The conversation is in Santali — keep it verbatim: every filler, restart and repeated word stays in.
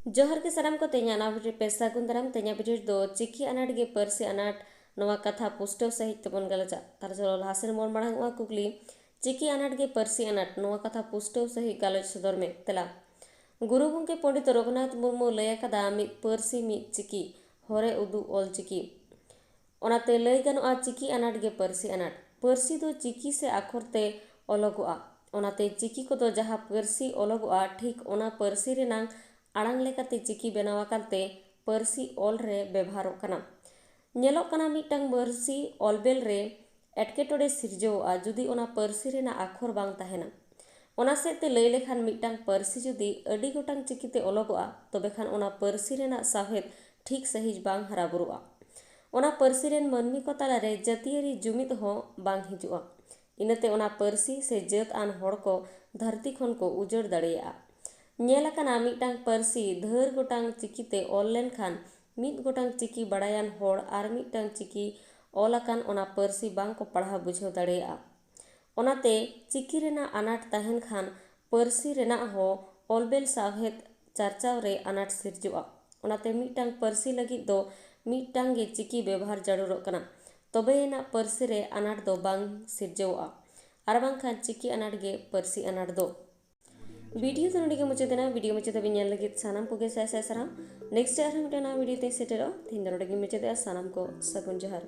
ᱡᱚᱦᱟᱨ ᱜᱮ ᱥᱟᱱᱟᱢ ᱠᱚ᱾ ᱛᱮᱦᱮᱧᱟᱜ ᱱᱟᱣᱟ ᱵᱷᱤᱰᱤᱭᱳ ᱯᱮ ᱥᱟᱹᱜᱩᱱ ᱫᱟᱨᱟᱢ᱾ ᱛᱮᱦᱮᱧᱟᱜ ᱵᱷᱤᱰᱤᱭᱳ ᱨᱮᱫᱚ ᱪᱤᱠᱤ ᱟᱱᱟᱴ ᱜᱮ ᱯᱟᱹᱨᱥᱤ ᱟᱱᱟᱴ, ᱱᱚᱣᱟ ᱠᱟᱛᱷᱟ ᱯᱩᱥᱴᱟᱹᱣ ᱥᱟᱹᱦᱤᱡ ᱛᱮᱵᱚᱱ ᱜᱟᱞᱚᱪᱟ᱾ ᱛᱟᱦᱞᱮ ᱪᱚᱞᱚ ᱞᱟᱦᱟ ᱥᱮᱱ ᱵᱚᱱ ᱢᱟᱲᱟᱝ ᱚᱜᱼᱟ᱾ ᱠᱩᱠᱞᱤ, ᱪᱤᱠᱤ ᱟᱱᱟᱴ ᱜᱮ ᱯᱟᱹᱨᱥᱤ ᱟᱱᱟᱴ, ᱱᱚᱣᱟ ᱠᱟᱛᱷᱟ ᱯᱩᱥᱴᱟᱹᱣ ᱥᱟᱹᱦᱤᱡ ᱜᱟᱞᱚᱪ ᱥᱚᱫᱚᱨ ᱢᱮ᱾ ᱛᱮᱞᱟ, ᱜᱩᱨᱩ ᱜᱚᱢᱠᱮ ᱯᱚᱸᱰᱤᱛ ᱨᱚᱜᱷᱩᱱᱟᱛᱷ ᱢᱩᱨᱢᱩ ᱞᱟᱹᱭ ᱟᱠᱟᱫᱟ, ᱢᱤᱫ ᱯᱟᱹᱨᱥᱤ ᱢᱤᱫ ᱪᱤᱠᱤ, ᱦᱚᱨᱮ ᱩᱫᱩᱜ ᱚᱞ ᱪᱤᱠᱤ᱾ ᱚᱱᱟᱛᱮ ᱞᱟᱹᱭ ᱜᱟᱱᱚᱜᱼᱟ, ᱪᱤᱠᱤ ᱟᱱᱟᱴ ᱜᱮ ᱯᱟᱹᱨᱥᱤ ᱟᱱᱟᱴ᱾ ᱯᱟᱹᱨᱥᱤ ᱫᱚ ᱪᱤᱠᱤ ᱥᱮ ᱟᱠᱷᱚᱨ ᱛᱮ ᱚᱞᱚᱜᱚᱜᱼᱟ᱾ ᱚᱱᱟᱛᱮ ᱪᱤᱠᱤ ᱠᱚᱫᱚ ᱡᱟᱦᱟᱸ ᱯᱟᱹᱨᱥᱤ ᱚᱞᱚᱜᱚᱜᱼᱟ, ᱴᱷᱤᱠ ᱚᱱᱟ ᱯᱟᱹᱨᱥᱤ ᱨᱮᱱᱟᱝ ᱟᱲᱟᱝ ᱞᱮᱠᱟᱛᱮ ᱪᱤᱠᱤ ᱵᱮᱱᱟᱣ ᱟᱠᱟᱱ ᱛᱮ ᱯᱟᱹᱨᱥᱤ ᱚᱞ ᱨᱮ ᱵᱮᱵᱷᱟᱨᱚᱜ ᱠᱟᱱᱟ᱾ ᱧᱮᱞᱚᱜ ᱠᱟᱱᱟ, ᱢᱤᱫᱴᱟᱝ ᱯᱟᱹᱨᱥᱤ ᱚᱞᱵᱮᱞ ᱨᱮ ᱮᱴᱠᱮᱴᱚᱬᱮ ᱥᱤᱨᱡᱟᱹᱣᱚᱜᱼᱟ, ᱡᱩᱫᱤ ᱚᱱᱟ ᱯᱟᱹᱨᱥᱤ ᱨᱮᱱᱟᱜ ᱟᱠᱷᱚᱨ ᱵᱟᱝ ᱛᱟᱦᱮᱱᱟ᱾ ᱚᱱᱟ ᱥᱮᱫ ᱛᱮ ᱞᱟᱹᱭ ᱞᱮᱠᱷᱟᱱ, ᱢᱤᱫᱴᱟᱝ ᱯᱟᱹᱨᱥᱤ ᱡᱩᱫᱤ ᱟᱹᱰᱤ ᱜᱚᱴᱟᱝ ᱪᱤᱠᱤᱛᱮ ᱚᱞᱚᱜᱚᱜᱼᱟ, ᱛᱚᱵᱮ ᱠᱷᱟᱱ ᱚᱱᱟ ᱯᱟᱹᱨᱥᱤ ᱨᱮᱱᱟᱜ ᱥᱟᱶᱦᱮᱫ ᱴᱷᱤᱠ ᱥᱟᱺᱦᱤᱡ ᱵᱟᱝ ᱦᱟᱨᱟ ᱵᱩᱨᱩᱜᱼᱟ᱾ ᱚᱱᱟ ᱯᱟᱹᱨᱥᱤ ᱨᱮᱱ ᱢᱟᱹᱱᱢᱤ ᱠᱚ ᱛᱟᱞᱟᱨᱮ ᱡᱟᱹᱛᱤᱭᱟᱹᱨᱤ ᱡᱩᱢᱤᱫ ᱦᱚᱸ ᱵᱟᱝ ᱦᱤᱡᱩᱜᱼᱟ᱾ ᱤᱱᱟᱹᱛᱮ ᱚᱱᱟ ᱯᱟᱹᱨᱥᱤ ᱥᱮ ᱡᱟᱹᱛ ᱟᱱ ᱦᱚᱲ ᱠᱚ ᱫᱷᱟᱹᱨᱛᱤ ᱠᱷᱚᱱ ᱠᱚ ᱩᱡᱟᱹᱲ ᱫᱟᱲᱮᱭᱟᱜᱼᱟ᱾ ᱧᱮᱞ ᱟᱠᱟᱱᱟ, ᱢᱤᱫᱴᱟᱝ ᱯᱟᱹᱨᱥᱤ ᱫᱷᱟᱹᱨ ᱜᱚᱴᱟᱝ ᱪᱤᱠᱤᱛᱮ ᱚᱞ ᱞᱮᱱᱠᱷᱟᱱ, ᱢᱤᱫ ᱜᱚᱴᱟᱝ ᱪᱤᱠᱤ ᱵᱟᱲᱟᱭᱟᱱ ᱦᱚᱲ ᱟᱨ ᱢᱤᱫᱴᱟᱝ ᱪᱤᱠᱤ ᱚᱞ ᱟᱠᱟᱱ ᱚᱱᱟ ᱯᱟᱹᱨᱥᱤ ᱵᱟᱝ ᱠᱚ ᱯᱟᱲᱦᱟᱣ ᱵᱩᱡᱷᱟᱹᱣ ᱫᱟᱲᱮᱭᱟᱜᱼᱟ᱾ ᱚᱱᱟᱛᱮ ᱪᱤᱠᱤ ᱨᱮᱱᱟᱜ ᱟᱱᱟᱴ ᱛᱟᱦᱮᱱ ᱠᱷᱟᱱ, ᱯᱟᱹᱨᱥᱤ ᱨᱮᱱᱟᱜ ᱦᱚᱸ ᱚᱞᱵᱮᱞ ᱥᱟᱶᱦᱮᱫ ᱪᱟᱨᱪᱟᱣ ᱨᱮ ᱟᱱᱟᱴ ᱥᱤᱨᱡᱟᱹᱜᱼᱟ᱾ ᱚᱱᱟᱛᱮ ᱢᱤᱫᱴᱟᱝ ᱯᱟᱹᱨᱥᱤ ᱞᱟᱹᱜᱤᱫ ᱫᱚ ᱢᱤᱫᱴᱟᱝ ᱜᱮ ᱪᱤᱠᱤ ᱵᱮᱵᱚᱦᱟᱨ ᱡᱟᱹᱨᱩᱲᱚᱜ ᱠᱟᱱᱟ, ᱛᱚᱵᱮᱭᱮᱱᱟᱜ ᱯᱟᱹᱨᱥᱤ ᱨᱮ ᱟᱱᱟᱴ ᱫᱚ ᱵᱟᱝ ᱥᱤᱨᱡᱟᱹᱣᱚᱜᱼᱟ᱾ ᱟᱨ ᱵᱟᱝᱠᱷᱟᱱ ᱪᱤᱠᱤ ᱟᱱᱟᱴ ᱜᱮ ᱯᱟᱹᱨᱥᱤ ᱟᱱᱟᱴ ᱫᱚ᱾ ᱵᱷᱤᱰᱤᱭᱳ ᱫᱚ ᱱᱚᱰᱮ ᱜᱮ ᱢᱩᱪᱟᱹᱫ ᱮᱱᱟ᱾ ᱵᱷᱤᱰᱤᱭᱳ ᱢᱩᱪᱟᱹᱫ ᱫᱷᱟᱹᱵᱤᱡ ᱧᱮᱞ ᱞᱟᱹᱜᱤᱫ ᱥᱟᱱᱟᱢ ᱠᱚᱜᱮ ᱥᱟᱭ ᱥᱟᱭ ᱥᱟᱨᱦᱟᱣ᱾ ᱱᱮᱠᱥᱴ ᱟᱨᱦᱚᱸ ᱢᱤᱫᱴᱟᱝ ᱱᱟᱣᱟ ᱵᱷᱤᱰᱤᱭᱳ ᱛᱮᱧ ᱥᱮᱴᱮᱨᱚᱜᱼᱟ᱾ ᱛᱮᱦᱮᱧ ᱫᱚ ᱱᱚᱰᱮ ᱜᱮᱧ ᱢᱩᱪᱟᱹᱫᱮᱜᱼᱟ᱾ ᱥᱟᱱᱟᱢ ᱠᱚ ᱥᱟᱹᱜᱩᱱ ᱡᱚᱦᱟᱨ᱾